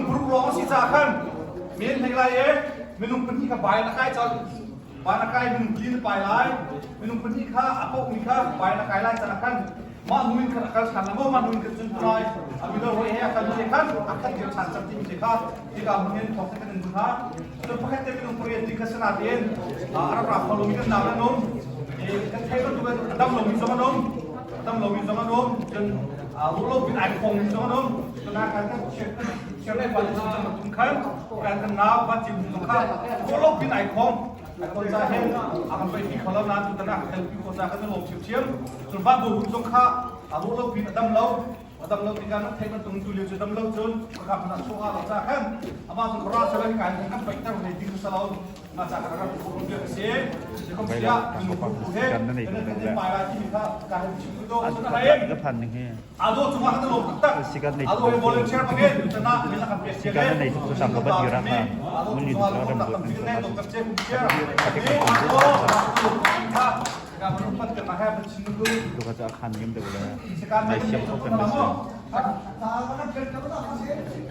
Minung paruk lawng a si caah khan men hlei lai i minung pahnih kha bai na kai colh. Bai na kai minung pali na pai lai. Minung pahnih kha a pohmi kha bai na kai lai caah khan mah hnu in khan a kal ṭhan lai maw mah hnu in khan cun lai a mino roi he a kal hnu khan a khat dir ṭhan cang timi te kha hika hmun in thawk te kan in hmun ha. Cun pakhat te minung pariat ding kha sinain a rak ra kho lomi kan nau an um. Kan theih bantuk in a dam lomi zong an um. A dam lomi zong an um. Cun ruah lo pin ai khongmi zong an um. Cun a kan kan chiar le pa cun khan kan kan nau van cim zong kha ruah lo pin ai khong. Ai khon ca hin a kan pei pi kho lo nain tutan ah kan tel pi kho ca kan lawm thiamthiam. Cun van bu zong kha a ruah lo pin a dam lo. A dam lo tikah nan theih bantuk tu lio cu dam lo cun pakhat hmanh ah chuah lo ca khan amah cu ra sala hi kai kan paihter ve ding sa lo ma ca kan rak rum bia si kom sia nu pu he kan kan pai lai ti kha ka han chim do sun hai Ka phan ning hi. ado cungah kan lom tak Sikat nei ado he volunteer bangin tana min la kan pe sia Sikat nei tu sam ka bat gira kha. Mun ni tu ram bu Tu ka cha khan ngem de le. Nai siam ko kan si.